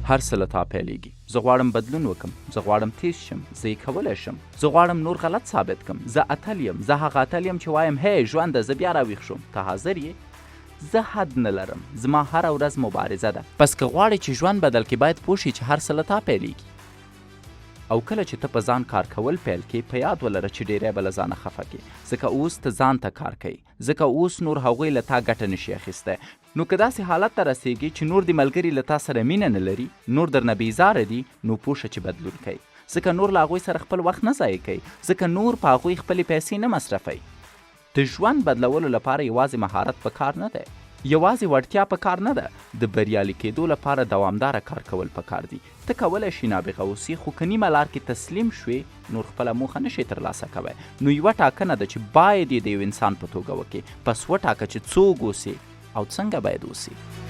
هر څه له تا پیلېږي. زه غواړم بدلون وکم. زه غواړم تېز شم. زه یې کولی شم. زه غواړم نور غلط ثابت کم. زه اتل یم. زه هغه اتل یم چې وایم، هی ژونده، زه بیا راویښ شوم. ته حاضر یې؟ زه حد نه لرم. زما هره ورځ مبارزه ده. پس که غواړې چې ژوند بدل کړې، باید پوه شې چې هر څه له تا پیلېږي. او کله چې ته په ځان کار کول پیل کړې، په یاد ولره چې ډېری به له ځانه خفه کړې، ځکه اوس ته ځان ته کار کوې. ځکه اوس نور هغوی له تا ګټه نه شي اخیستی. نو که داسې حالت ته رسېږې چې نور دې ملګري له تا سره مینه نه لري، نور درنه بېزاره دي، نو پوه شه چې بدلون کوې. ځکه نور له هغوی سره خپل وخت نه ضایع کوې، ځکه نور په هغوی خپلې پیسې نه مصرفوي. د ژوند بدلولو لپاره یوازې مهارت په کار نه دی. یوازې وړتیا په کار نه ده، د بریالي کېدو لپاره دوامداره کار کول په کار دي. ته کولای شې نابغه اوسې، خو که نیمه لار کې تسلیم شوې، نور خپله موخه نه شې ترلاسه کوی. نو یوه ټاکنه ده چې باید یې د یو انسان په توګه وکړې. پس وټاکه چې څوګ اوسې او څنګه باید اوسې.